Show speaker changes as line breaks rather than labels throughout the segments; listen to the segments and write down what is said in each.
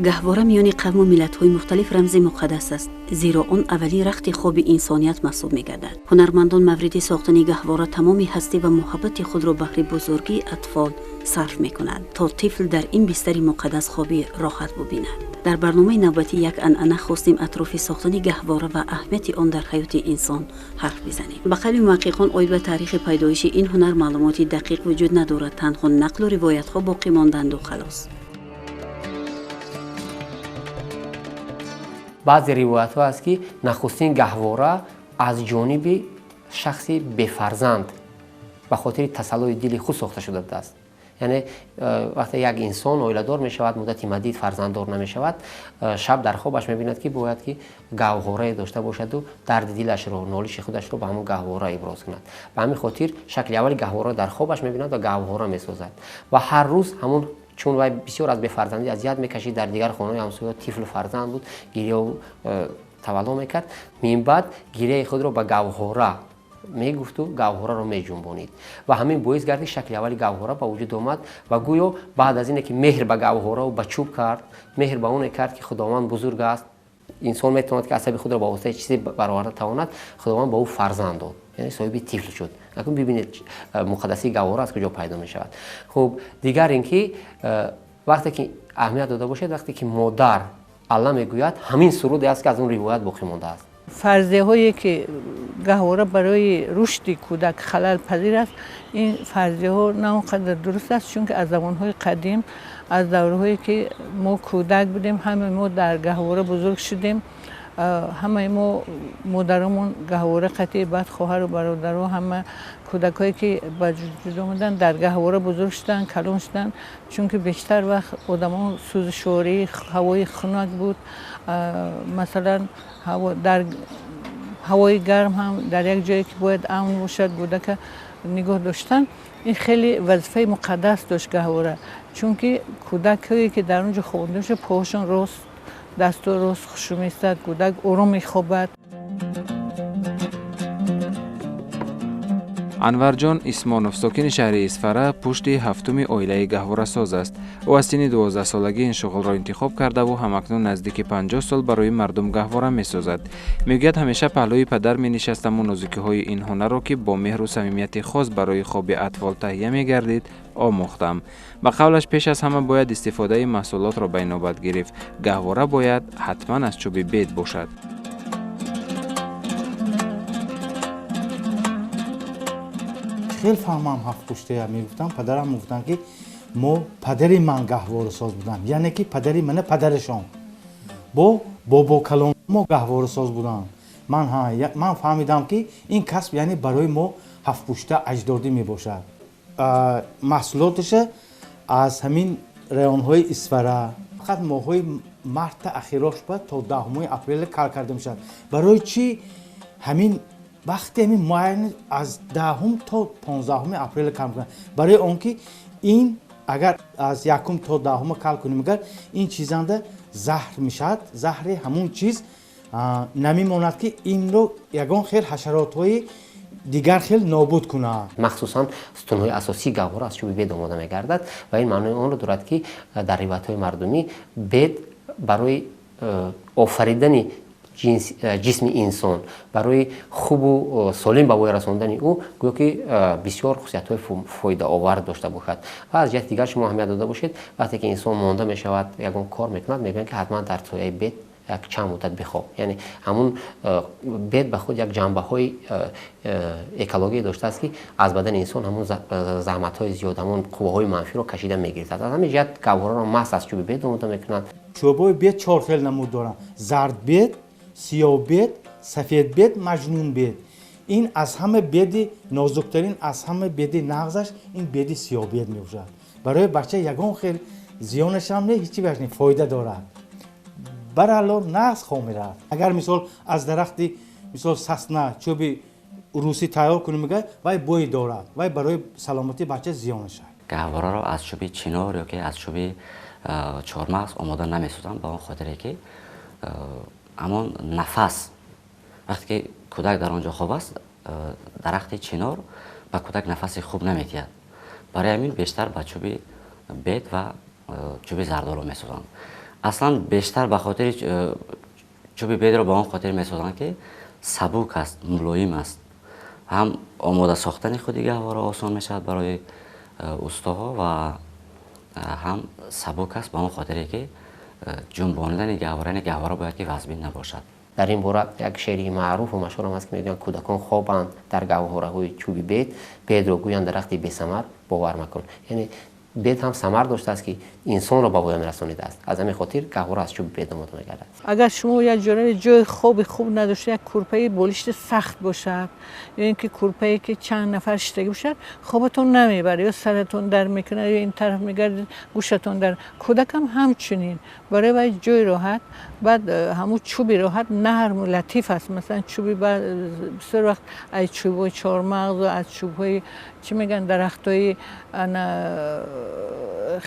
Гаҳвора миёни қавму миллатҳои мухталиф рамзи муқаддас аст, зеро он аввалин рахти хоби инсоният маҳсуб мегардад. Ҳунармандон мавриди сохтани гаҳвора тамоми ҳастӣ ва муҳаббати худро баҳри бузургии атфол сарф мекунанд, то тифл дар ин бистари муқаддас хоби роҳат бубинад. Дар барномаи навбатӣ як анъана хостем атрофи сохтани гаҳвора ва аҳамияти он дар ҳаёти инсон ҳарф бизанем. Ба қавли муҳаққиқон, оид ба таърихи пайдоиши ин ҳунар маълумоти дақиқ вуҷуд надорад, танҳо нақлу ривоятҳо боқӣ монданду халос.
Баъзе ривоятҳо аст, ки нахустин гаҳвора аз ҷониби шахси бефарзанд ба хотири тасаллои дили худ сохта шуда будааст. Яъне вақте як инсон оиладор мешавад, муддати мадид фарзанддор намешавад, шаб дар хобаш мебинад, ки бояд ки гаҳворае дошта бошаду дарди дилашро, нолиши худашро ба ҳамон гаҳвора иброз кунад. Ба ҳамин хотир шакли аввали гаҳвора дар хобаш мебинад ва гаҳвора месозад ва ҳар рӯз ҳамон, чун вай бисёр аз бефарзандӣ азият мекашид, дар дигар хонаҳои ҳамсоя тифлу фарзанд буд, гирёву тавалло мекард. Минбаъд гиряи худро ба гаҳвора мегуфту гаҳвораро меҷунбонид ва ҳамин боис гардид, шакли аввали гаҳвора ба вуҷуд омад. Ва гӯё баъд аз ине ки меҳр ба гаҳвораву ба чӯб кард, меҳр ба оне кард, ки Худованд бузург аст, инсон метавонад, ки асаби худро ба воситаи чизе бароварда тавонад, Худованд ба ӯ фарзанд дод, яъне соҳиби тифл шуд. Акун бибинед, муқаддасии гаҳвора аз куҷо пайдо мешавад. Хуб, дигар ин ки вақте ки аҳамият дода бошед, вақте ки модар алла мегӯяд, ҳамин суруде аст, ки аз он ривоят боқӣ мондааст.
Фарзияҳое ки гаҳвора барои рушди кӯдак халалпазир аст, ин фарзияҳо на он қадар дуруст аст, чунки аз замонҳои қадим, аз давраҳое ки мо кӯдак будем, ҳамаи мо дар гаҳвора бузург шудем, ҳамаи мо модарамон гаҳвора қатъи, баъд хоҳару бародаро, ҳама кӯдакҳое ки ба вуҷуд омаданд, дар гаҳвора бузург шуданд, калон шуданд, чунки бештар вақт одамон сӯзишворӣ, ҳавои хунак буд, масалан дар ҳавои гарм ҳам дар як ҷое ки бояд амн бошад кӯдака нигоҳ доштан, ин хеле вазифаи муқаддас дошт гаҳвора, чунки кӯдакҳое ки дар он ҷо хобонда мешуд, поҳошон рост, дасту рост хушу меистад, кӯдак ором мехобад.
Анварҷон Исмонов, сокини шаҳри Исфара, пушти ҳафтуми оилаи гаҳворасоз аст. Ӯ аз синни 12-солагӣ ин шуғлро интихоб кардаву ҳамакнун наздики 50 сол барои мардум гаҳвора месозад. Мегӯяд, ҳамеша паҳлӯи падар менишастаму нозукиҳои ин ҳунарро, ки бо меҳру самимияти хос барои хоби атфол таҳия мегардид, омӯхтам. Ба қавлаш, пеш аз ҳама бояд истифодаи маҳсулотро ба инобат гирифт. Гаҳвора бояд ҳатман аз чӯби бед бошад.
Хеле фаҳмам ҳафтпуштая мегуфтам, падарам мегуфтанд, ки мо падари ман гаҳворасоз буданд, яъне ки падари мана падарашон бо бобокалон мо гаҳворасоз буданд. Ман фаҳмидам, ки ин касб яъне барои мо ҳафтпушта аҷдодӣ мебошад. Маҳсулоташа аз ҳамин районҳои Исфара фақат моҳҳои марта ахирош ба то 10-уми апрел кар карда мешавад. Барои чӣ ҳамин вақте ҳамин муайян аз 10-ум то 15-уми апрел кар мекунад? Барои он ки ин агар аз 1-ум то 10-ума кар кунем, агар ин чизанда заҳр мешавад, заҳри ҳамун чиз намемонад, ки инро ягон хел ҳашаротҳои дигар хел нобуд кунад.
Махсусан сутунҳои асосии гаҳвора аз чӯби бед омода мегардад ва ин маънои онро дорад, ки дар ривоятҳои мардумӣ бед барои офаридани ҷисми инсон, барои хубу солим ба воя расондани ӯ гӯё ки бисёр хусусиятҳои фоидаовар дошта бошад. Ва аз ҷиҳати дигар шумо аҳамият дода бошед, вақте ки инсон монда мешавад, ягон кор мекунад, мегӯянд, ки ҳатман дар сояи бед як чанд муддат бихоб. Яъне ҳамун бед ба худ як ҷанбаҳои экология доштааст, ки аз бадани инсон ҳамун заҳматҳои зиёд, ҳамун қувваҳои манфиро кашида мегирифт. Аз ҳамин ҷиҳат гаҳвораро маҳз аз чӯби бед омода мекунанд.
Чӯбҳои бед чор хел намуд доранд: зардбед, сиёҳбед, сафедбед, маҷнунбед. Ин аз ҳама беди нозуктарин, аз ҳама беди нағзаш ин беди сиёҳбед мебошад. Барои бача ягон хел зиёнашам не, ҳечи баш не, фоида дорад. Барало нағз хомирад. Агар мисол аз дарахти мисол сасна, чӯби русӣ тайёр кунем, мегӯяд, вай бӯй дорад, вай барои саломатии бача зиёнаш.
Гаҳвораро аз чӯби чинор ё ки аз чӯби чормағз омода намесозанд, ба он хотире ки ҳамон нафас, вақте ки кӯдак дар он ҷо хоб аст, дарахти чинор ба кӯдак нафаси хуб намедиҳад. Барои ҳамин бештар ба чӯби бед ва чӯби зардолу месозанд. Аслан бештар ба хотири чӯби бедро ба он хотир месозанд, ки сабук аст, мулоим аст. Ҳам омода сохтани худи гаҳвора осон мешавад барои устоҳо ва ҳам сабук аст ба он хотире ки ҷунбонидани гаҳвора, яъне гаҳвора бояд ки вазбин набошад.
Дар ин бора як шеъри маъруфу машҳурам аст, ки мегӯянд кӯдакон хобанд дар гаҳвораҳои чӯби бед, бедро гӯянд дарахти бесамар, бовар макун. Яъне бед ҳам самар доштааст, ки инсонро ба воя мерасонидааст. Аз ҳамин хотир гаҳвора аз чӯби бед омода мегардад.
Агар шумо як ҷораи ҷои хоби хуб надошта, як курпаи болишти сахт бошад ё ин ки курпае ки чанд нафар шиштагӣ бошад, хобатон намебарад, ё саратон дар мекунад, ё ин тараф мегардад, гӯшатон дар. Кӯдакам ҳамчунин барои вай ҷои роҳат, баъд ҳамун чӯби роҳат нарму латиф аст. Масалан чӯби бисёр вақт аз чӯбҳои чормағзу аз чӯбҳои чӣ мегӯянд дарахтҳои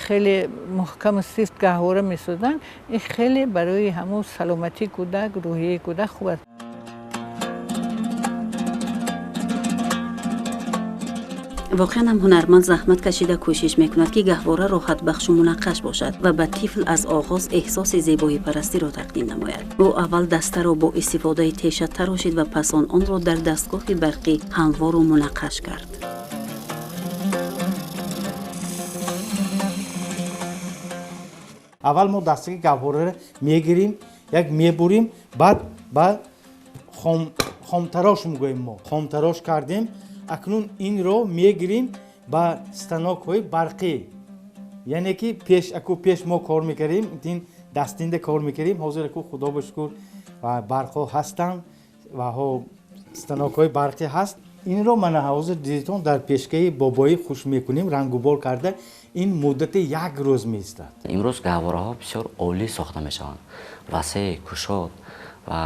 хеле муҳкаму сифт гаҳвора месозанд. Ин хеле барои ҳамун саломатии кӯдак, рӯҳияи кӯдак хуб аст.
Воқеан ҳам ҳунарманд заҳмат кашида кӯшиш мекунад, ки гаҳвора роҳатбахшу мунаққаш бошад ва ба тифл аз оғоз эҳсоси зебоипарастиро тақдим намояд. Ӯ аввал дастаро бо истифодаи теша тарошид ва пас он онро дар дастгоҳи барқӣ ҳамвору мунаққаш кард.
Аввал мо дастаки гаҳвораро мегирим, як мебурим, баъд ба хомтарош мегӯем мо. Хомтарош кардем, акнун инро мегирим ба станокҳои барқӣ. Яъне ки пеш аку пеш мо кор мекардем, ин дастинда кор мекардем, ҳозир аку худо ба шукр барқҳо ҳастанд ва станокҳои барқӣ ҳаст. Инро мана ҳозир дидитон дар пешкаи бобоӣ хуш мекунем, рангубор карда, ин муддати як рӯз меистад.
Имрӯз гаҳвораҳо бисёр олӣ сохта мешаванд, васеъ, кушод ва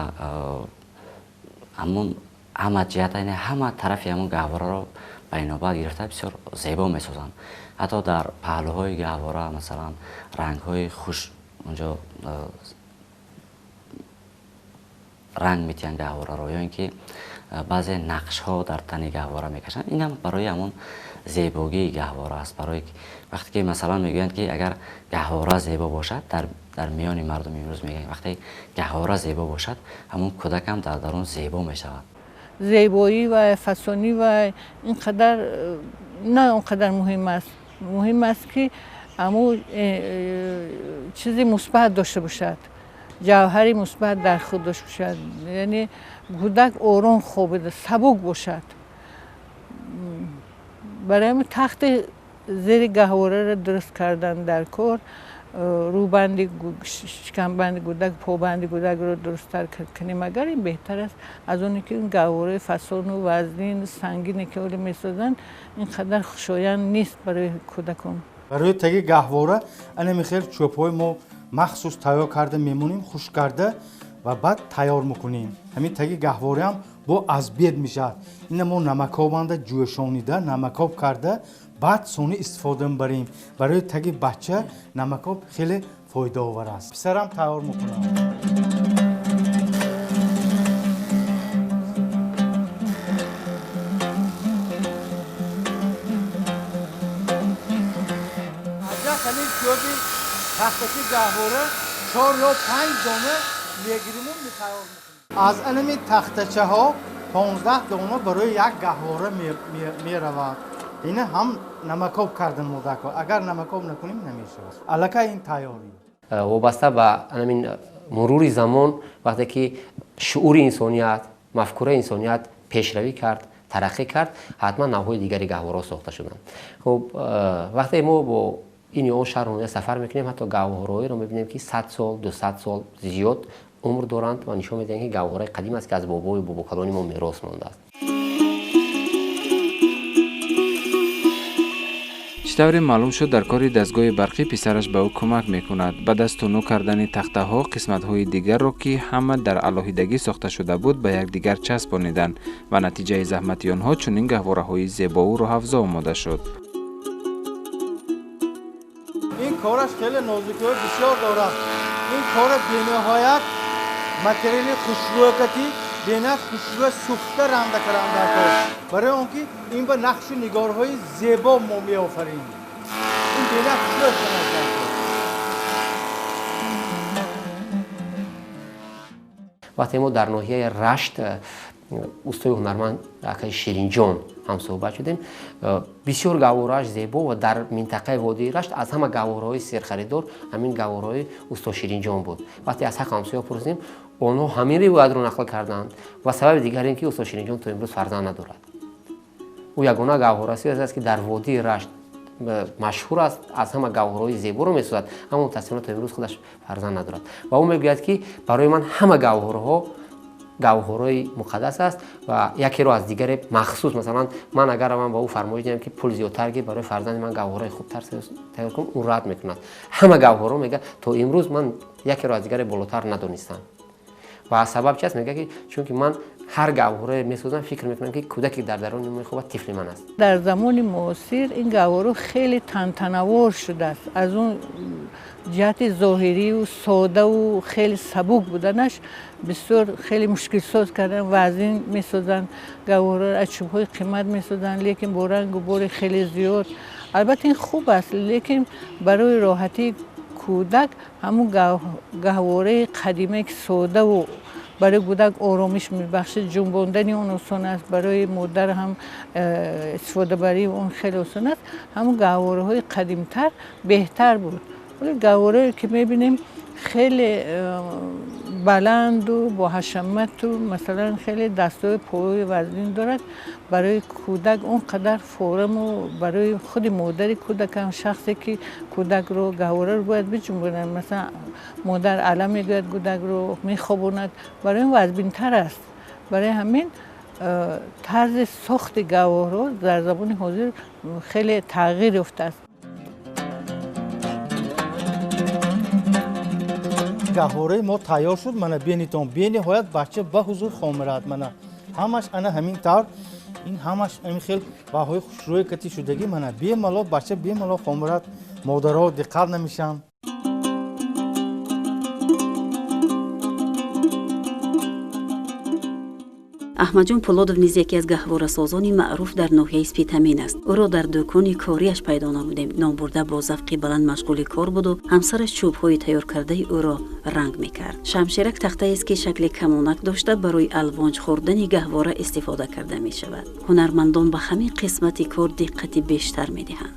ҳамон ҳама ҷиҳат, яъне ҳама тарафи ҳамон гаҳвораро ба инобат гирифта бисёр зебо месозанд. Ҳатто дар паҳлӯҳои гаҳвора масалан рангҳои хуш онҷо ранг метиҳанд гаҳвораро, ё ин ки баъзе нақшҳо дар тани гаҳвора мекашанд. Ин ҳам барои ҳамон зебогии гаҳвора аст. Барои вақте ки масалан мегӯянд ки агар гаҳвора зебо бошад, дар миёни мардуми имрӯз мегӯянд вақте гаҳвора зебо бошад, ҳамон кӯдакам дар дарун зебо мешавад.
Зебоӣ ва фасонӣ ва ин қадар на он қадар муҳим аст. Муҳим аст ки ҳамун чизи мусбат дошта бошад, ҷавҳари мусбат дар худ дошта бошад, яъне кӯдак ором хобида, сабук бошад. Барои ҳамин тахти зери гаҳвораро дуруст кардан дар кор, рӯбанди шикамбанди кӯдак, побанди кӯдакро дурусттар кунем, агар ин беҳтар аст аз оне ки ин гаҳвораи фасону вазнин, сангине ки ҳоло месозанд, ин қадар хушоянд нест барои кӯдакон.
Барои таги гаҳвора ана михел чӯбҳои мо махсус тайёр карда мемонем, хушк карда ва баъд тайёр мекунем. Ҳамин таги гаҳвораам бо аз бед мешавад. Ина мо намакобанда ҷӯшонида, намакоб карда, баъд сони истифода мебарем. Барои таги бача намакоб хеле фоидаовар аст. Писарам тайёр мекунад. Ҳамин чӯби тахтаки гаҳвора 4 ё 5 дона мегириму тайёр мекунем. Аз анами тахтачаҳо 15 дона барои як гаҳвора меравад. Ина ҳам намакоб кардан модако. Агар намакоб накунем намешавад. Аллакай ин тайёрӣ.
Вобаста ба анамин мурури замон, вақте ки шуури инсоният, мафкураи инсоният пешравӣ кард, тараққӣ кард, ҳатман навъҳои дигари гаҳвораҳо сохта шуданд. Хуб, вақте мо бо ин ё он шаҳр сафар мекунем, ҳатто гаҳвораҳоеро мебинем, ки 100 сол, 200 сол зиёд умр доранд ва нишон медиҳанд, ки гаҳвораи қадим аст, ки аз бобою бобокалони мо мерос мондааст.
Чӣ тавре маълум шуд, дар кори дастгоҳи барқӣ писараш ба ӯ кӯмак мекунад. Ба даст тунук кардани тахтаҳо қисматҳои дигарро, ки ҳама дар алоҳидагӣ сохта шуда буд, ба якдигар часпониданд ва натиҷаи заҳмати онҳо чунин гаҳвораҳои зебову рӯҳафзо омода шуд.
Ин кораш хеле нозукиҳои бисёр дорад. Ин кори бениҳоят материали хушрӯякатӣ, бениҳоят хушрӯя сӯхта ранда кардан кор, барои он ки ин ба нақшу нигорҳои зебо мо меофарем. Ин бениҳоят хушрӯя шудан.
Вақте мо дар ноҳияи Рашт устои ҳунарманд акаи Ширинҷон ҳамсӯҳбат шудем, бисёр гаҳворааш зебо ва дар минтақаи водии Рашт аз ҳама гаҳвораҳои серхаридор ҳамин гаҳвораҳои усто Ширинҷон буд. Вақте аз ҳақ ҳамсоя пурсидем, онҳо ҳамин ривоятро нақл карданд ва сабаби дигар ин ки усто Ширинҷон то имрӯз фарзанд надорад. Ӯ ягона гаҳворасоз аст, ки дар водии Рашт машҳур аст, аз ҳама гаҳвораҳои зеборо месозад, аммо мутаассифона то имрӯз худаш фарзанд надорад. Ва ӯ мегӯяд, ки барои ман ҳама гаҳвораҳо гаҳвораи муқаддас аст ва якеро аз дигаре махсус. Масалан, ман агар ман ба ӯ фармоиш диҳам, ки пул зиёдтар гир, барои фарзанди ман гаҳвораи хубтар тайёр кун, ӯ рад мекунад. Ҳама гаҳвораҳо, мегӯяд, то имрӯз ман якеро аз дигаре болотар надонистам. Ва сабаб чи аст? Мегӯяд, ки чунки ман ҳар гаҳворае месозам, фикр мекунам, ки кӯдаке дар даруни мехобад тифли ман аст.
Дар замони муосир ин гаҳвора хеле тантанавор шудааст. Аз он ҷиҳати зоҳириву содаву хеле сабук буданаш бисёр хеле мушкилсоз кардан. Вазин месозанд гаҳвораро, аз чӯбҳои қимат месозанд, лекин бо рангу бори хеле зиёд. Албатта ин хуб аст, лекин барои роҳатии кӯдак ҳамун гаҳвораи қадимае, ки содаву барои кӯдак оромиш мебахшид, ҷунбондани он осон аст, барои модар ҳам истифодабарии он хеле осон аст. Ҳамун гаҳвораҳои қадимтар беҳтар буд. Вале гаҳворае, ки мебинем, хеле баланду бо ҳашамату масалан хеле дастҳои пои вазнин дорад, барои кӯдак он қадар фораму барои худи модари кӯдак ҳам, шахсе ки кӯдакро гаҳвораро бояд биҷунбонад, масалан модар ала мегӯяд, кӯдакро мехобонад, барои ин вазбинтар аст. Барои ҳамин тарзи сохти гаҳвораҳо дар замони ҳозир хеле тағйир ёфтааст.
Гаҳвораи мо тайёр шуд, мана бинитон, бениҳоят бача ба ҳузур хомирад. Мана ҳамаш ана ҳамин тавр, ин ҳамаш ҳамин хел баҳои хушрӯи кати шудагӣ. Мана бемалол бача бемалол хомирад, модарҳо диққат намешаванд.
Аҳмадҷон Пулодов низ яке аз гаҳворасозони маъруф дар ноҳияи Спитамен аст. Ӯро дар дукони кориаш пайдо намудем. Номбурда бо завқи баланд машғули кор буду ҳамсараш чӯбҳои тайёркардаи ӯро ранг мекард. Шамшерак тахтаест, ки шакли камонак дошта барои алвонҷ хӯрдани гаҳвора истифода карда мешавад. Ҳунармандон ба ҳамин қисмати кор диққати бештар медиҳанд.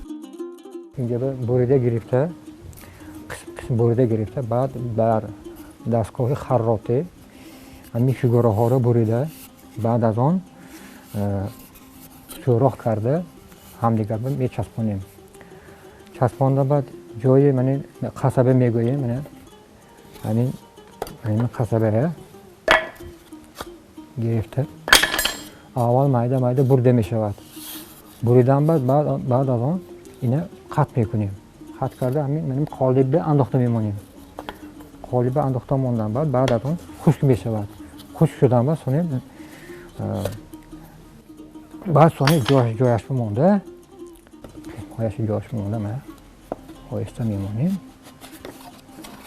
Инҷа бурида гирифта, қисм бурида гирифта, баъд дар дастгоҳи харротӣ ҳамин фигураҳоро бурида, баъд аз он сӯрох карда ҳамдигар мечаспонем. Часпонда баъд ҷои мани қасаба мегӯем, ҳамин қасабая гирифта аввал майда майда бурда мешавад. Буридан баъд баъд аз он ина қат мекунем. Қат карда ҳамин қолиба андохта мемонем. Қолиба андохта мондан баъд баъд аз он хушк мешавад. Хушк шудан баъд сонем баъд сони ҷояш монда, ҷояш монда, ма оҳиста мемонем.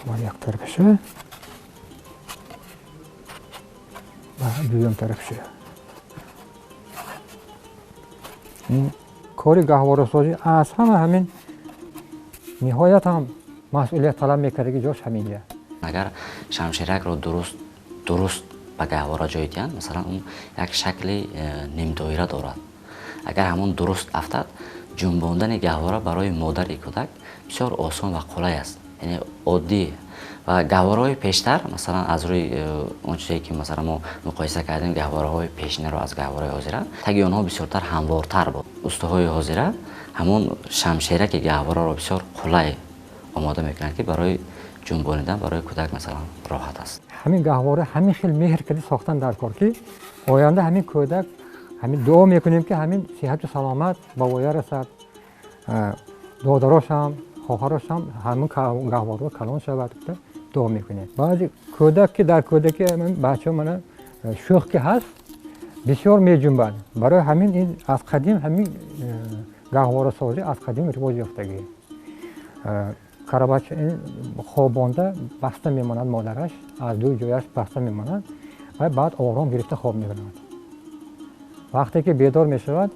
Баъд як тарафша ва дуюм тарафша. Кори гаҳворасозӣ аз ҳама ҳамин ниҳоят ҳам масъулият талаб мекардаги ҷош ҳаминҷа.
Агар шамшеракро дуруст ба гаҳвора ҷой диҳанд, масалан он як шакли нимдоира дорад. Агар ҳамон дуруст афтад, ҷунбондани гаҳвора барои модари кӯдак бисёр осон ва қулай аст, яъне оддӣ. Ва гаҳвораҳои пештар, масалан аз рӯи он чизе ки масалан мо муқоиса кардем гаҳвораҳои пешинаро аз гаҳвораи ҳозира, таги онҳо бисёртар ҳамвортар буд. Устоҳои ҳозира ҳамон шамшераки гаҳвораро бисёр қулай омода мекунанд, ки барои ҷунбонидан барои кӯдак масалан роҳат аст.
Ҳамин гаҳвора ҳамин хел меҳр карда сохтан дар кор, ки оянда ҳамин кӯдак ҳамин дуо мекунем, ки ҳамин сиҳату саломат ба воя расад. Додарошам, хоҳарошам ҳамин гаҳвора калон шавад дуо мекунем. Баъзе кӯдак ки дар кӯдакӣ бачаҳо мана шӯх ки ҳаст, бисёр меҷунбад. Барои ҳамин ин аз қадим ҳамин гаҳворасозӣ аз қадим ривоҷ ёфтагӣ. Карабача ин хобонда баста мемонад, модараш аз ду ҷояш баста мемонад ва баъд ором гирифта хоб мекунад. Вақте ки бедор мешавад,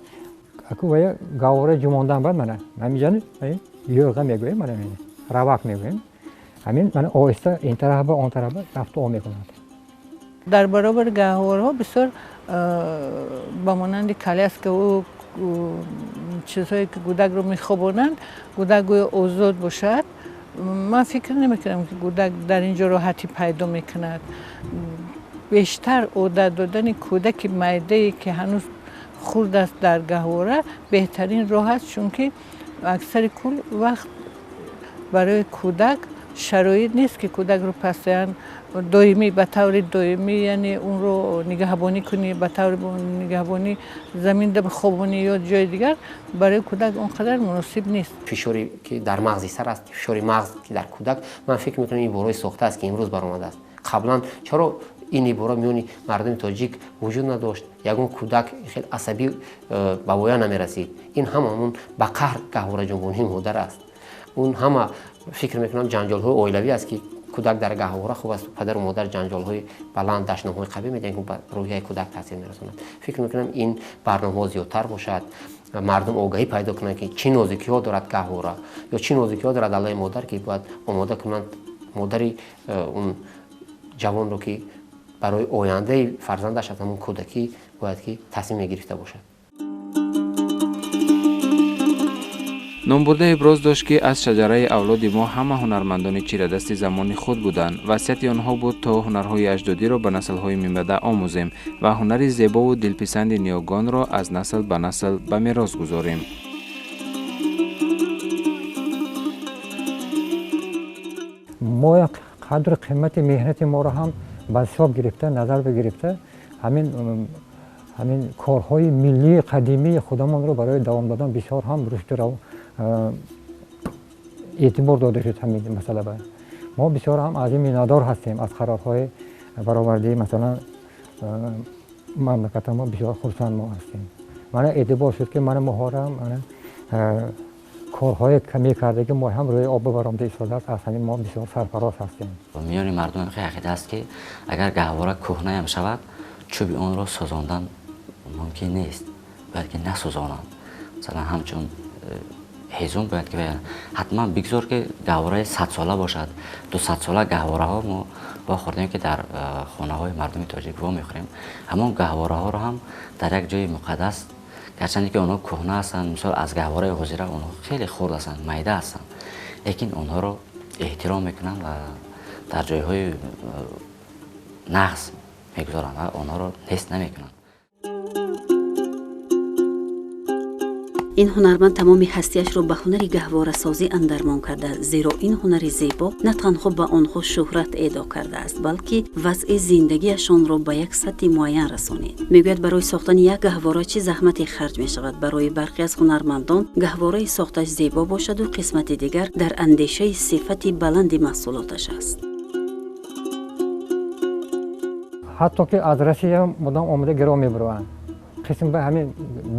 вая гаҳвора ҷумондан баъд мана ҳаминҷа юрға мегӯем, мана равак мегӯем, ҳамин мана оҳиста ин тараф ба он тараф рафту ом мекунад.
Дар баробари гаҳвораҳо бисёр ба монанди коляска ӯ чизҳое ки кӯдакро мехобонанд, кӯдак гӯё озод бошад. Ман фикр намекунам ки кӯдак дар ин ҷо роҳатӣ пайдо мекунад. Бештар одат додани кӯдаки майдае ки ҳанӯз хурд аст дар гаҳвора беҳтарин роҳ аст, чунки аксари кул вақт барои кӯдак шароит нест ки кӯдакро пасоян доимӣ ба таври доимӣ, яъне онро нигаҳбонӣ кунӣ, ба таври нигаҳбонӣ заминда бихобонӣ ё ҷои дигар барои кӯдак он қадар муносиб нест.
Фишоре ки дар мағзи сар аст, фишори мағз ки дар кӯдак, ман фикр мекунам ин ибораи сохта аст ки имрӯз баромадааст. Қаблан чаро ин ибора миёни мардуми тоҷик вуҷуд надошт? Ягон кӯдак хеле асабӣ ба воя намерасид. Ин ҳама ҳамун ба қаҳр гаҳвораҷунбонии модар аст. Он ҳама фикр мекунам ҷанҷолҳои оилавӣ аст ки кӯдак дар гаҳвора хуб аст, падару модар ҷанҷолҳои баланд, дашномҳои қавӣ медиҳанд ки ба рӯҳияи кӯдак таъсир мерасонад. Фикр мекунам ин барномаҳо зиёдтар бошад, мардум огаҳӣ пайдо кунанд ки чӣ нозикиҳо дорад гаҳвора ё чӣ нозикиҳо дорад аллаи модар, ки бояд омода кунанд модари он ҷавонро ки барои ояндаи фарзандаш аз ҳамон кӯдакӣ бояд ки тасмим гирифта бошад.
Номбурда иброз дошт ки аз шаҷараи авлоди мо ҳама ҳунармандони чирадасти замони худ буданд. Васияти онҳо буд то ҳунарҳои аҷдодиро ба наслҳои минбаъда омӯзем ва ҳунари зебову дилписанди ниёгонро аз насл ба насл ба мерос гузорем.
Мо қадру қимати меҳнати моро ҳам ба ҳисоб гирифта, назар бигирифта, ҳамин корҳои миллии қадимии худамонро барои давом додан бисёр ҳам рушду эътибор дода шуд ҳамин масъала. Мо бисёр ҳам аз ин миннатдор ҳастем, аз қарорҳои баровардии масалан мамлаката мо бисёр хурсанд мо ҳастем. Мана эътибор шуд ки мана моҳорам корҳои мекардаги мо ҳам рӯи об баромада истодааст, аз ҳамин мо бисёр сарфароз ҳастем.
Миёни мардум хеле ақида аст ки агар гаҳвора кӯҳнаям шавад, чӯби онро сӯзондан мумкин нест, бояд ки насӯзонанд. Масалан ҳамчун ҳезум бояд ки ҳатман бигзор ки гаҳвораи 100-сола бошад, 200-сола гаҳвораҳо мо вохӯрдем ки дар хонаҳои мардуми тоҷик вомехӯрем. Ҳамон гаҳвораҳоро ҳам дар як ҷои муқаддас, гарчанде ки онҳо кӯҳна ҳастанд, мисол аз гаҳвораи ҳозира онҳо хеле хурд ҳастанд, майда ҳастанд, лекин онҳоро эҳтиром мекунанд ва дар ҷойҳои нағз мегузоранд ва онҳоро нест намекунанд.
Ин ҳунарманд тамоми ҳастиашро ба ҳунари гаҳворасозӣ андармон карда, зеро ин ҳунари зебо на танҳо ба онҳо шӯҳрат эъдо кардааст, балки вазъи зиндагиашонро ба як сатҳи муайян расонид. Мегӯяд барои сохтани як гаҳвора чӣ заҳмате харҷ мешавад. Барои бархе аз ҳунармандон гаҳвораи сохташ зебо бошаду қисмати дигар дар андешаи сифати баланди маҳсулоташ аст.
Ҳатто ки аз Россия мудом омада гиро мебарованд. Қисм ба ҳамин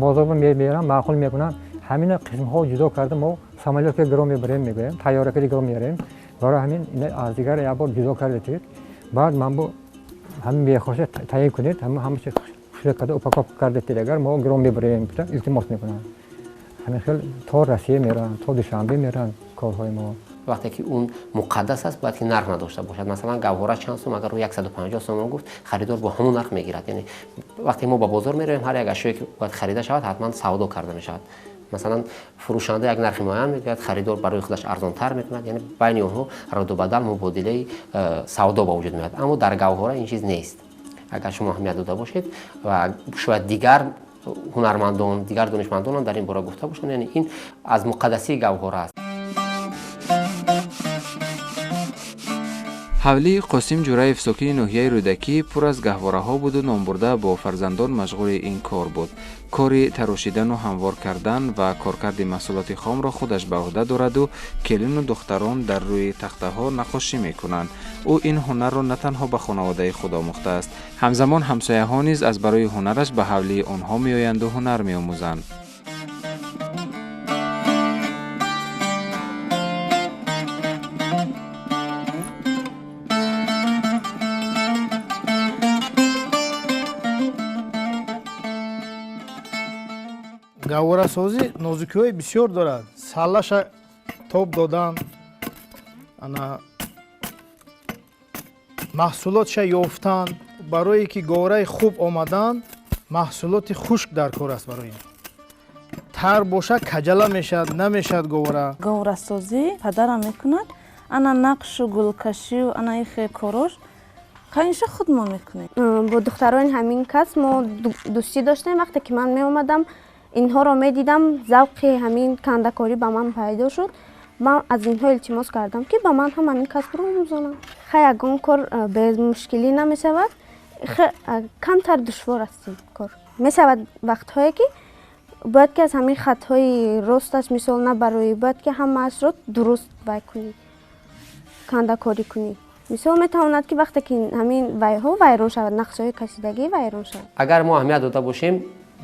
бозор мебарам, маъқул мекунам, ҳамина қисмҳо ҷудо карда мо самолётка гиро мебарем, мегӯем, тайёрака гиро меорем. Барои ҳамин аз дигар як бор ҷудо карда тид. Баъд ман бо ҳамин мехоша таъин кунед, ҳама ҳамаша хушра карда упаковка карда тид, агар мо гиро мебарем, илтимос мекунам. Ҳамин хел то Россия мераванд, то Душанбе мераванд корҳои мо.
Вақте ки он муқаддас аст, бояд ки нарх надошта бошад. Масалан гаҳвора чанд сум, агар ӯ 150 сомон гуфт, харидор бо ҳамон нарх мегирад. Яъне вақте мо ба бозор меравем, ҳар як ашёе ки бояд харида шавад, ҳатман савдо карда мешавад. Масалан фурӯшанда як нархи муайян мегӯяд, харидор барои худаш арзонтар мекунад, яъне байни онҳо радубадал мубодилаи савдо ба вуҷуд меояд. Аммо дар гаҳвора ин чиз нест. Агар шумо аҳамият дода бошед ва шояд дигар ҳунармандон, дигар донишмандон дар ин бора гуфта бошанд, яъне ин аз муқаддасии гаҳвора аст.
Ҳавлии Қосим Ҷураев, сокини ноҳияи Рӯдакӣ, пур аз гаҳвораҳо буду номбурда бо фарзандон машғули ин кор буд. Кори тарошидану ҳамвор кардан ва коркарди маҳсулоти хомро худаш ба уҳда дораду келину духтарон дар рӯи тахтаҳо наққошӣ мекунанд. Ӯ ин ҳунарро на танҳо ба хонаводаи худ омӯхтааст, ҳамзамон ҳамсояҳо низ аз барои ҳунараш ба ҳавлии онҳо меоянду ҳунар меомӯзанд.
Гаҳворасозӣ нозукиҳои бисёр дорад. Саллаша тоб додан, ана маҳсулотша ёфтан. Барое ки говораи хуб омадан, маҳсулоти хушк дар кор аст. Барои тар боша каҷала мешавад, намешавад говора.
Гаҳворасозӣ падарам мекунад, ана нақшу гулкашию ана ихе корош қайниша худ мо мекунем.
Бо духтарони ҳамин кас мо дӯстӣ доштем. Вақте ки ман меомадам, инҳоро медидам, завқи ҳамин кандакорӣ ба ман пайдо шуд. Ман аз инҳо илтимос кардам, ки ба ман ҳам ҳамин касбро омӯзонанд. Хай, ягон кор бемушкилӣ намешавад, камтар душвор аст ин кор. Мешавад вақтҳое ки бояд ки аз ҳамин хатҳои росташ мисол набароӣ, бояд ки ҳамаашро дуруст вай кунӣ, кандакорӣ кунӣ. Мисол метавонад ки вақте ки ҳамин вайҳо вайрон шавад, нақшҳои кашидагӣ вайрон шавад.
Агар мо аҳамият дода бошем,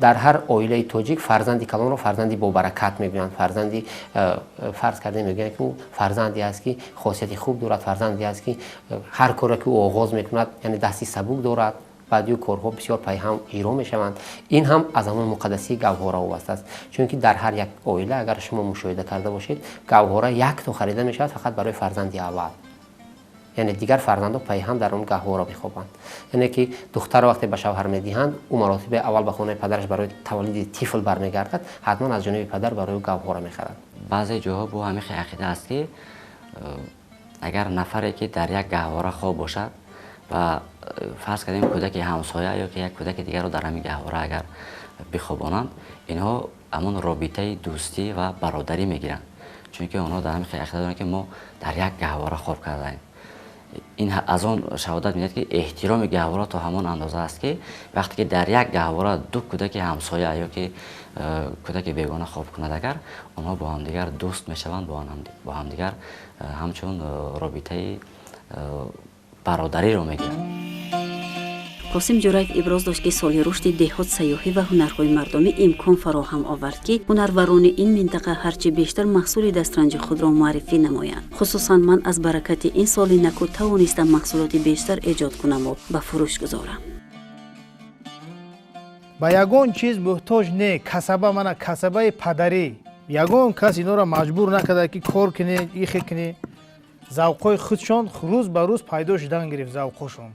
дар ҳар оилаи тоҷик фарзанди калонро фарзанди бобаракат мегӯянд. Фарзанди фарз карда мегӯянд, ки ӯ фарзанде аст, ки хосияти хуб дорад, фарзанде аст, ки ҳар коре ки ӯ оғоз мекунад, яъне дасти сабук дорад, баъди ӯ корҳо бисёр пайҳам иҷро мешаванд. Ин ҳам аз ҳамон муқаддасии гаҳвора вобаста аст, чунки дар ҳар як оила, агар шумо мушоҳида карда бошед, гаҳвора якто харида мешавад фақат барои фарзанди аввал, яъне дигар фарзандо пайҳам дар он гаҳвора мехобанд. Яъне ки духтарро вақте ба шавҳар медиҳанд, ӯ маротибаи аввал ба хонаи падараш барои таваллуди тифл бармегардад, ҳатман аз ҷониби падар барои ӯ гаҳвора мехарад.
Баъзе ҷоҳо бо ҳамин ақида аст, ки агар нафаре ки дар як гаҳвора хоб бошад ва фарз кардем кӯдаки ҳамсоя ё ки як кӯдаки дигарро дар ҳамин гаҳвора агар бихобонанд, инҳо ҳамон робитаи дӯстӣ ва бародарӣ мегиранд, чунки онҳо дар ҳамин ақида доранд, ки мо дар як гаҳвора хоб кардаем. Ин аз он шаҳодат медиҳад, ки эҳтироми гаҳвора то ҳамон андоза аст, ки вақте ки дар як гаҳвора ду кӯдаки ҳамсоя ё ки кӯдаки бегона хоб кунад, агар онҳо бо ҳамдигар дӯст мешаванд, бо ҳамдигар ҳамчун робитаи бародариро мегиранд.
Қосим Ҷураев иброз дошт, ки соли рушди деҳот, сайёҳӣ ва ҳунарҳои мардумӣ имкон фароҳам овард, ки ҳунарварони ин минтақа ҳарчи бештар маҳсули дастранҷи худро муаррифӣ намоянд. Хусусан ман аз баракати ин соли наку тавонистам маҳсулоти бештар эҷод кунаму ба фурӯш гузорам.
Ба ягон чиз муҳтоҷ не, касаба мана касабаи падарӣ. Ягон кас инора маҷбур накарда, ки кор кунӣ, ихе кунӣ. Завқҳои худшон рӯз ба рӯз пайдо шудан гирифт. Завқҳошон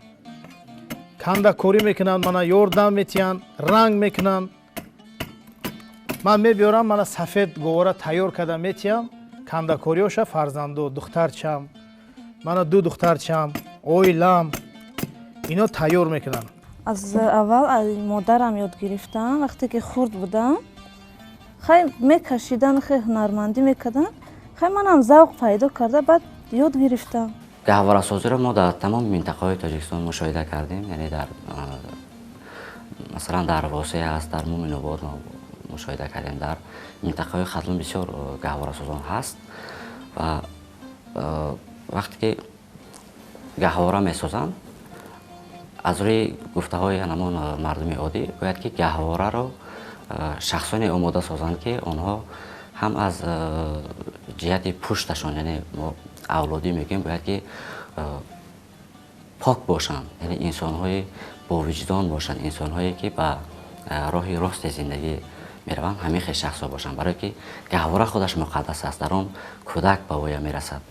кандакорӣ мекунанд, мана ёрдам метиҳанд, ранг мекунанд. Ман мебиёрам, мана сафед говора тайёр карда метиҳам, кандакориёша фарзандо, духтарчам, мана ду духтарчам, оилам, ино тайёр мекунанд.
Аз аввал аз модарам ёд гирифтам. Вақте ки хурд будам, хай мекашидан, хай ҳунармандӣ мекардам, хай манам завқ пайдо карда, баъд ёд гирифтам.
Гаҳворасозиро мо дар тамоми минтақаҳои Тоҷикистон мушоҳида кардем, яъне дар масалан дар Восея ҳаст, дар Муминобод мо мушоҳида кардем, дар минтақаҳои Хатлон бисёр гаҳворасозон ҳаст. Ва вақте ки гаҳвора месозанд, аз рӯи гуфтаҳои ҳамон мардуми оддӣ бояд ки гаҳвораро шахсоне омода созанд, ки онҳо ҳам аз ҷиҳати пушташон, яъне мо авлодӣ мегӯем, бояд ки пок бошанд, яъне инсонҳои бовиҷдон бошанд, инсонҳое ки ба роҳи рости зиндагӣ мераванд, ҳамин хел шахсҳо бошанд, барое ки гаҳвора худаш муқаддас аст, дар он кӯдак ба воя мерасад.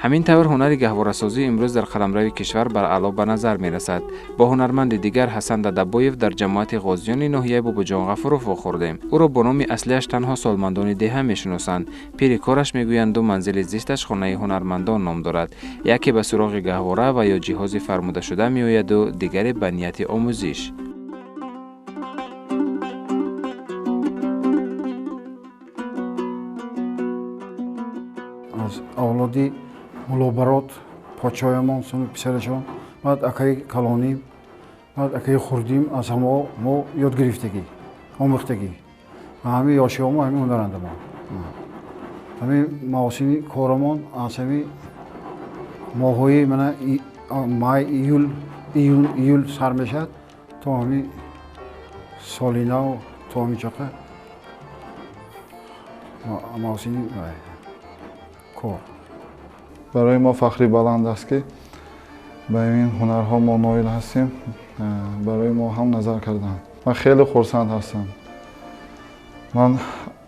Ҳамин тавр ҳунари гаҳворасозӣ имрӯз дар қаламрави кишвар баръало ба назар мерасад. Бо ҳунарманди дигар Ҳасан Дадабоев дар ҷамоати Ғозиёни ноҳияи Бобоҷон Ғафуров вохӯрдем. Ӯро бо номи аслиаш танҳо солмандони деҳа мешиносанд. Пири кораш мегӯянду манзили зисташ хонаи ҳунармандон ном дорад. Яке ба суроғи гаҳвора ва ё ҷиҳози фармудашуда меояду дигаре ба нияти омӯзиш.
Аз авлоди Мулобарот Подшоҳамон, писарашон, баъд акаи калоним, баъд акаи хурдим, аз ҳамо мо ёд гирифтагӣ, омӯхтагӣ. Ҳамин ёшиҳомо ҳамин ҳунарандамон. Ҳамин мавсими корамон аз ҳамин моҳҳои мана май, июл, июн, июл сар мешавад то ҳамин соли нав, то ҳамин чоқа мавсими кор.
Барои мо фахри баланд аст, ки ба ин ҳунарҳо мо ноил ҳастем. Барои мо ҳам назар карданд. Ман хеле хурсанд ҳастам. Ман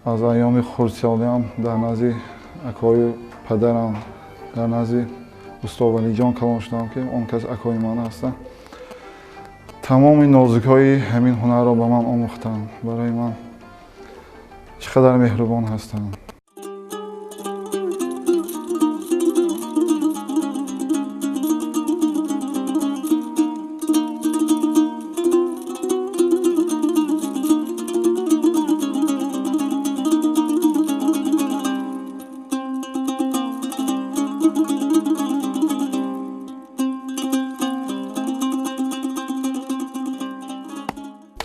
аз айёми хурдсолиам дар назди акои падарам, дар назди усто Валиҷон калон шудам, ки он кас акои ман ҳастанд. Тамоми нозукҳои ҳамин ҳунарро ба ман омӯхтанд. Барои ман чӣ қадар меҳрубон ҳастанд.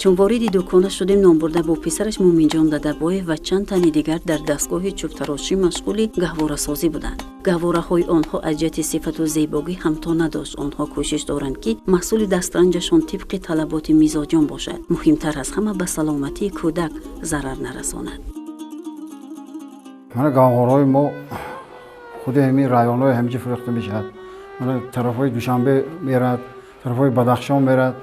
Чун вориди дукона шудем, номбурда бо писараш Муминҷон Дадабоев ва чанд тани дигар дар дастгоҳи чӯбтарошӣ машғули гаҳворасозӣ буданд. Гаҳвораҳои онҳо аз ҷиҳати сифату зебогӣ ҳамто надошт. Онҳо кӯшиш доранд, ки маҳсули дастранҷашон тибқи талаботи мизоҷон бошад. Муҳимтар аз ҳама, ба саломатии кӯдак зарар нарасонад.
Мана гаҳвораҳои мо худи ҳамин районҳои ҳаминҷо фурӯхта мешавад. Мана тарафҳои Душанбе мерад, тарафҳои Бадахшон мерад.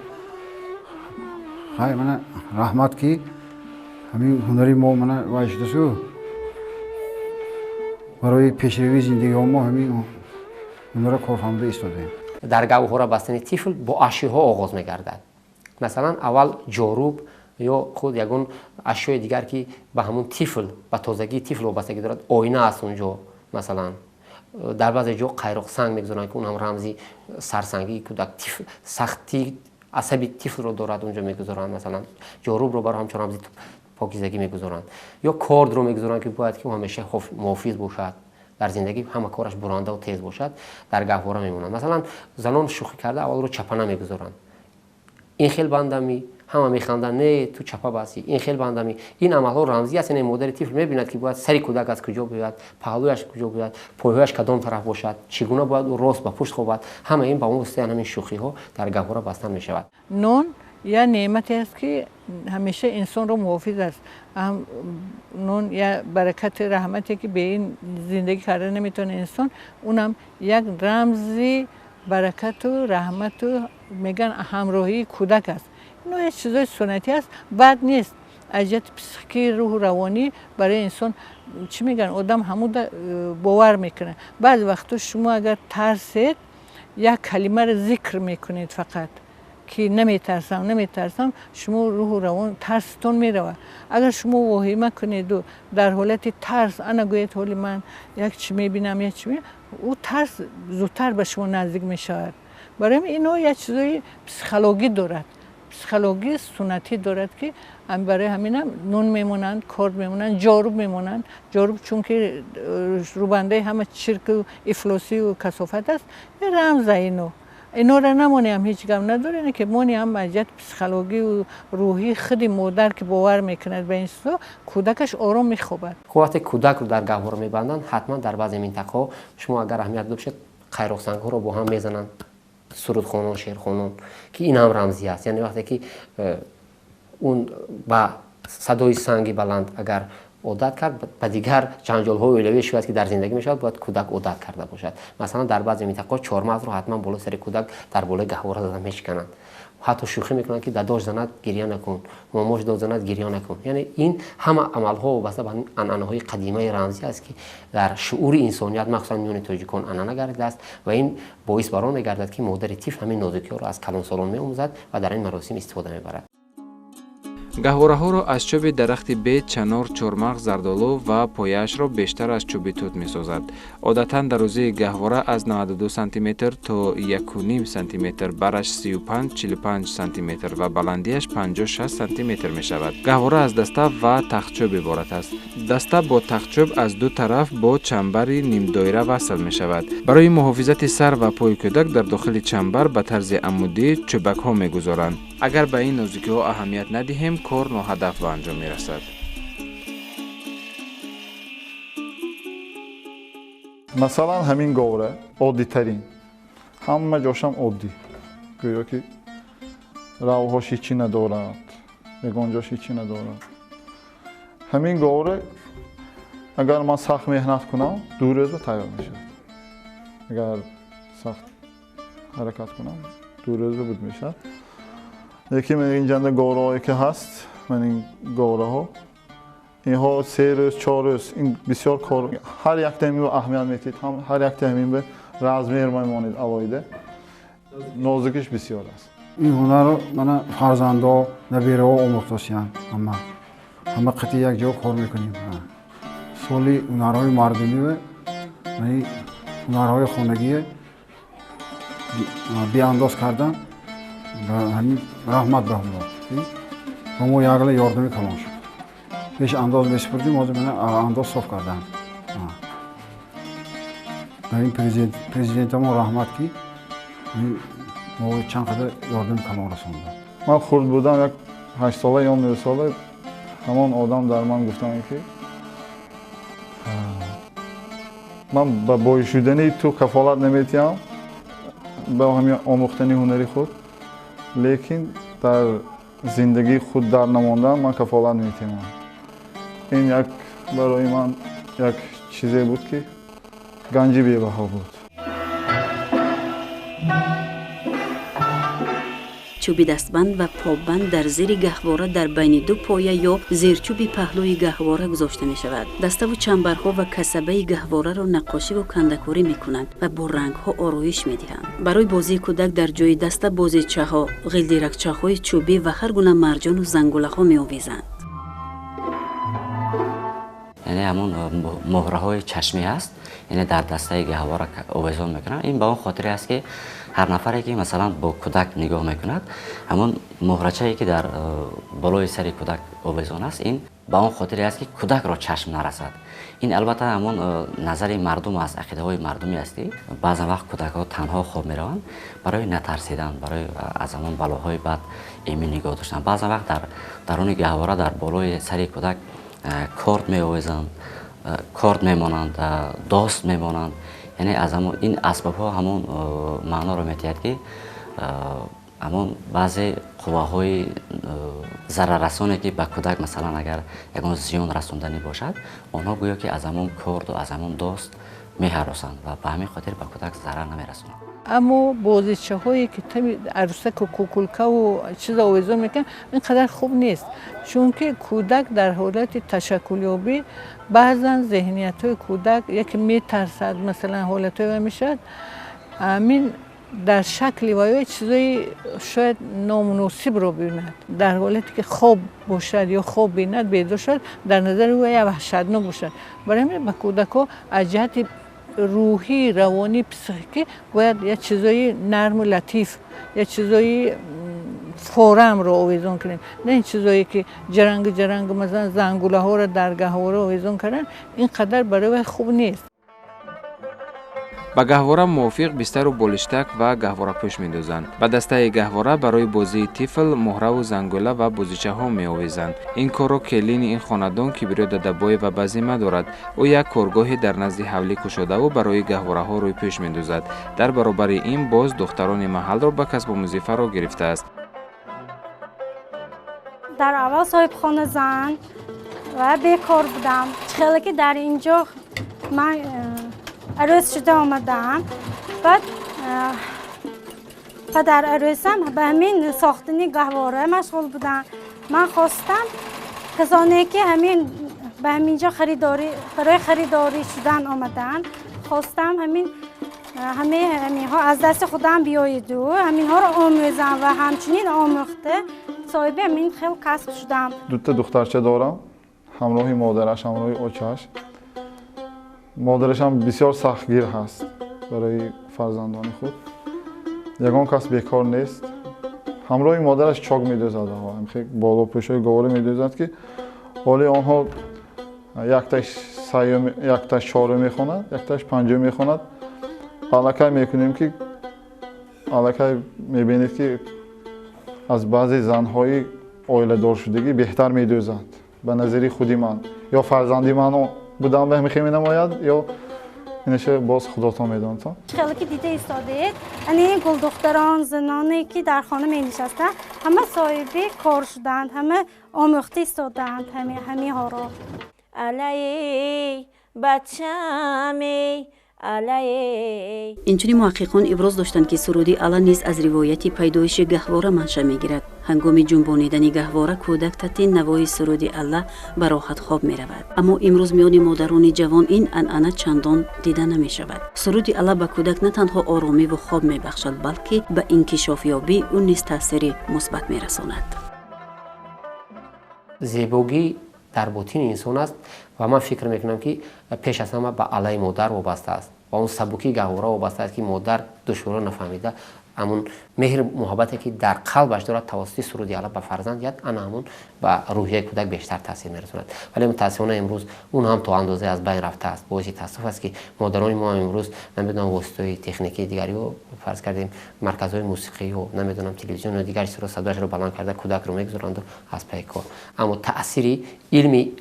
Хай, мана раҳмат, ки ҳамин ҳунари мо мана вай шудасу барои пешравии зиндагиҳо мо ҳамин ҳунарро корфаҳмида истодаем.
Дар гаҳвора бастани тифл бо ашёҳо оғоз мегардад. Масалан, аввал ҷоруб ё худ ягон ашёи дигар, ки ба ҳамун тифл, ба тозагии тифл вобастагӣ дорад, оина аст унҷо. Масалан, дар баъзе ҷо қайроқсанг мегузоранд, ки он ҳам рамзи сарсангии кӯдак, сахтии асаби тифлро дорад, унҷо мегузоранд. Масалан, ҷорубро барои ҳамчун рамзи покизагӣ мегузоранд ё кордро мегузоранд, ки бояд ки ӯ ҳамеша муҳофиз бошад, дар зиндагӣ ҳама кораш бурандаву тез бошад, дар гаҳвора мемонанд. Масалан, занон шӯхӣ карда аввалро чапана мегузоранд. Ин хел бандами, ҳама механданд, не, ту чапа басӣ, ин хел бандами. Ин амалҳо рамзӣ аст, яъне модари тифл мебинад, ки бояд сари кӯдак аз куҷо биёяд, паҳлӯяш куҷо биёяд, пойҳояш кадом тараф бошад, чӣ гуна бояд ӯ рост ба пушт хобад. Ҳама ин ба он воситаи ҳамин шӯхиҳо дар гаҳвора бастан мешавад.
Нон як неъмате аст, ки ҳамеша инсонро муҳофиз аст. Нон як баракати раҳмате, ки бе ин зиндагӣ карда наметавонад инсон. Унам як рамзи баракату раҳмату меган ҳамроҳии кӯдак аст. Ино як чизои суннатӣ аст, бад нест. Аз ҷиҳати психикӣ, рӯҳу равонӣ барои инсон чӣ мегӯянд, одам ҳамуда бовар мекунад. Баъзе вақтҳо шумо агар тарсед, як калимаро зикр мекунед фақат, ки наметарсам, наметарсам, шумо рӯҳу равон тарстон меравад. Агар шумо воҳима кунеду дар ҳолати тарс ана гӯед, ҳоли ман як чӣ мебинам, як чӣ мебинам, ӯ тарс зудтар ба шумо наздик мешавад. Барои ҳамин ино як чизои психологӣ дорад, психологии суннатӣ дорад, ки барои ҳаминам нун мемонанд, корд мемонанд, ҷоруб мемонанд. Ҷоруб чунки рӯбандаи ҳама чирку ифлосию касофат аст, рамза ино. Инора намонем, ҳеҷ гап надорем, ки монем аз ҷиҳати психологию рӯҳии худи модар, ки бовар мекунад ба ин чизҳо, кӯдакаш ором мехобад.
Хуб, вақте кӯдакро дар гаҳвора мебанданд, ҳатман дар баъзе минтақаҳо, шумо агар аҳамият дошед, қайроқсангҳоро бо ҳам мезананд, сурудхонон, шеърхонон, ки ин ҳам рамзӣ аст. Яъне вақте ки он ба садои санги баланд агар одат кард, ба дигар ҷанҷолҳои оилавӣ шояд, ки дар зиндагӣ мешавад, бояд кӯдак одат карда бошад. Масалан, дар баъзе минтақаҳо чормағзро ҳатман болои сари кӯдак дар болои гаҳвора зада мешикананд. Ҳатто шӯхӣ мекунанд, ки дадош занад, гирья накун, момош дод занад, гирья накун. Яъне ин ҳама амалҳо вобаста ба анъанаҳои қадимаи рамзӣ аст, ки дар шуури инсоният, махсусан миёни тоҷикон, анъана гардидааст ва ин боис бар он мегардад, ки модари тифл ҳамин нозукиҳоро аз калонсолон меомӯзад ва дар ин маросим истифода мебарад.
Гаҳвораҳоро аз чӯби дарахти бед, чанор, чормағз, зардолу ва пояашро бештар аз чӯби тут месозад. Одатан дарозии гаҳвора аз 92 сантиметр то 1,5 сантиметр, бараш 35-45 сантиметр ва баландиаш 56 сантиметр мешавад. Гаҳвора аз даста ва тахтчӯб иборат аст. Даста бо тахтчӯб аз ду тараф бо чамбари нимдоира васл мешавад. Барои муҳофизати сар ва пои кӯдак дар дохили чамбар ба тарзи амудӣ чӯбакҳо мегузоранд. Агар ба ин нозукиҳо аҳамият надиҳем, кор ноҳадаф ба анҷом мерасад.
Масалан, ҳамин говра оддитарин, ҳама ҷошам оддӣ, гӯё ки равҳош ҳичи надорад, ягон ҷош ҳичи надорад. Ҳамин говра агар ман сахт меҳнат кунам, 2 рӯза тайёр мешавад. Агар сахт ҳаракат кунам, 2 рӯза буд мешавад. Лекин ман инҷанда говраҳое ки ҳаст, ман ин говраҳо, инҳо 3 рӯз, 4 рӯз, ин бисёр кор, ҳар якта ҳамин ба аҳамият метиҳед, ҳар якта ҳамин ба размер мемонед алоҳида. Нозукиш бисёр аст.
Ин ҳунарро мана фарзандо, набераҳо омӯхтасиянд. Ҳама қатъи як ҷо кор мекунем. Соли ҳунарҳои мардумӣ ва ҳунарҳои хонагие беандоз кардан ҳамин раҳмат ба Худо. Ба мо ягла ёрдами калон шуд. Пеш андоз месупурдим, ҳозир мана андоз соф кардам. Ба ин президентамон раҳмат, ки мо чанд қадар ёрдами калон расонда.
Ман хурд будам, як 8 сола ё 9 сола, ҳамон одам дар ман гуфтанд, ки ман ба бой шудани ту кафолат наметиҳам, ба ҳамин омӯхтани ҳунари худ, лекин дар зиндагии худ дар намондан ман кафолат метиҳам. Ин як барои ман як чизе буд, ки ганҷи бебаҳо буд.
Чӯби дастбанд ва побанд дар зери гаҳвора дар байни ду поя ё зерчӯби паҳлӯи гаҳвора гузошта мешавад. Даставу чамбарҳо ва касабаи гаҳвораро наққошиву кандакорӣ мекунанд ва бо рангҳо ороиш медиҳанд. Барои бозии кӯдак дар ҷои даста бозичаҳо, ғилдиракчаҳои чӯбӣ ва ҳар гуна марҷону зангулаҳо меовезанд.
Яъне ҳамон муҳраҳои чашмӣ ҳаст, яъне дар дастаи гаҳвора овезон мекунанд. Ин ба он хотире аст, ки ҳар нафаре ки масалан бо кӯдак нигоҳ мекунад, ҳамон муҳрачае ки дар болои сари кӯдак овезон аст, ин ба он хотире аст, ки кӯдакро чашм нарасад. Ин албатта ҳамон назари мардум аст, ақидаҳои мардумӣ аст, ки баъзан вақт кӯдакҳо танҳо хоб мераванд барои натарсидан, барои аз ҳамон балоҳои бад эмин нигоҳ доштан. Баъзан вақт дар даруни гаҳвора дар болои сари кӯдак корд меовезанд, корд мемонанд, дост мемонанд. Яъне аз ҳамон ин асбобҳо ҳамон маъноро метиҳад, ки ҳамон баъзе қувваҳои зараррасоне, ки ба кӯдак масалан агар ягон зиён расонданӣ бошад, онҳо гӯё ки аз ҳамон корду аз ҳамон дост меҳаросанд ва ба ҳамин хотир ба кӯдак зарар намерасонанд.
Аммо бозичаҳое ки тами арӯсаку кукулкаву чиза овезон мекунанд, ин қадар хуб нест, чунки кӯдак дар ҳолати ташаккулёбӣ баъзан зеҳниятҳои кӯдак яке метарсад, масалан ҳолатҳое ва мешавад, ҳамин дар шакли ваё чизои шояд номуносибро бибинад. Дар ҳолате ки хоб бошад ё хоб бинад, бедор шавад, дар назари ӯ як ваҳшатнок бошад. Барои ҳамин ба кӯдакҳо аз ҷиҳати рӯҳӣ, равонӣ, психикӣ бояд як чизои нарму латиф, як чизои форамро овезон кунем, на ин чизое ки ҷарангу ҷарангу масалан зангулаҳоро дар гаҳвора овезон кардан, ин қадар барои вай хуб нест.
Ба гаҳвора мувофиқ бистару болиштак ва гаҳворапӯш медозанд. Ба дастаи гаҳвора барои бозии тифл муҳраву зангула ва бозичаҳо меовезанд. Ин корро келини ин хонадон Кибриё Дадабоева ба зимма дорад. Ӯ як коргоҳе дар назди ҳавлӣ кушодаву барои гаҳвораҳо рӯйпӯш медозад. Дар баробари ин боз духтарони маҳалро ба касбомӯзӣ фаро гирифтааст.
Дар аввал соҳибхона зан ва бекор будам. Хеле ки дар ин ҷо ман арӯс шуда омадаам. Баъд падар арӯсам ба ҳамин сохтани гаҳвора машғул будам. Ман хостам касоне ки ҳамин ба ҳамин ҷо барои харидорӣ шудан омадаанд, хостам ҳамин Ҳаминҳо аз дасти худам биёиду ҳаминҳоро омӯзам ва ҳамчунин омӯхта соҳиби ҳамин хел касб шудам.
Дута духтарча дорам, ҳамроҳи модараш, ҳамроҳи очааш. Модарашам бисёр сахтгир ҳаст барои фарзандони худ. Ягон кас бекор нест. Ҳамроҳи модараш чок медӯзад, болопӯшҳои говора медӯзад, ки ҳоли онҳо якташ сеюм, якташ чорум мехонад, якташ панҷум мехонад. Аллакай мекунем ки аллакай мебинед, ки аз баъзе занҳои оиладоршудагӣ беҳтар медӯзанд. Ба назари худи ман, ё фарзанди ман будам ба ҳамин менамояд, ё инаша боз худотон медонад.
Хеле ки дида истодаед, ани ин гулдухтарон, заноне ки дар хона менишастанд, ҳама соҳиби кор шуданд, ҳама омӯхта истодаанд ҳаминҳоро.
Алай бачаме.
Инчунин муҳаққиқон иброз доштанд, ки суруди ала низ аз ривояти пайдоиши гаҳвора маншаъ мегирад. Ҳангоми ҷунбонидани гаҳвора кӯдак таҳти навои суруди алла ба роҳат хоб меравад. Аммо имрӯз миёни модарони ҷавон ин анъана чандон дида намешавад. Суруди алла ба кӯдак на танҳо оромиву хоб мебахшад, балки ба инкишофёбии ӯ низ таъсири мусбат мерасонад.
Зебогӣ дар ботини инсон аст ва ман фикр мекунам, ки пеш аз ҳама ба аллаи модар вобаста аст ва он сабукии гаҳвора вобаста аст, ки модар душворо нафаҳмида ҳамун меҳри муҳаббате, ки дар қалбаш дорад, тавассути суруди алла ба фарзанд диҳад, ана ҳамун ба рӯҳияи кӯдак бештар таъсир мерасонад. Вале мутаассифона имрӯз он ҳам то андозае аз байн рафтааст. Боиси таассуф аст, ки модарони мо ҳам имрӯз, намедонам, воситаҳои техникии дигариҳо, фарз кардем, марказҳои мусиқиё, намедонам, телевизиону дигар чизро садояшро баланд карда кӯдакро мегузоранду аз пайи кор. Аммо таъсири илми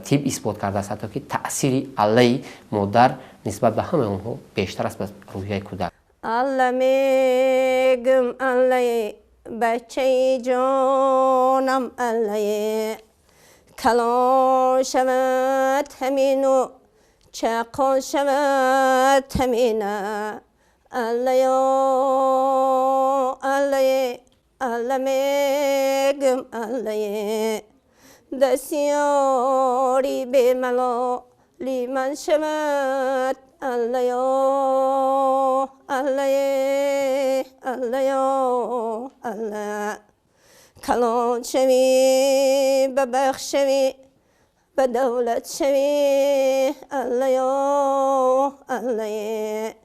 тиб исбот кардааст ҳатто, ки таъсири аллаи модар нисбат ба ҳамаи онҳо бештар аст ба рӯҳияи кӯдак.
Алла мегум, аллае, бачаи ҷонам, аллае, калон шавад ҳамину чақон шавад ҳамина, аллаё, аллае, алла мегум, аллае, дастёри бемалоли ман шавад, аллаё, аллае, аллаё, алла, калон шавӣ, ба бахт шавӣ, ба давлат шавӣ, аллаё, аллае.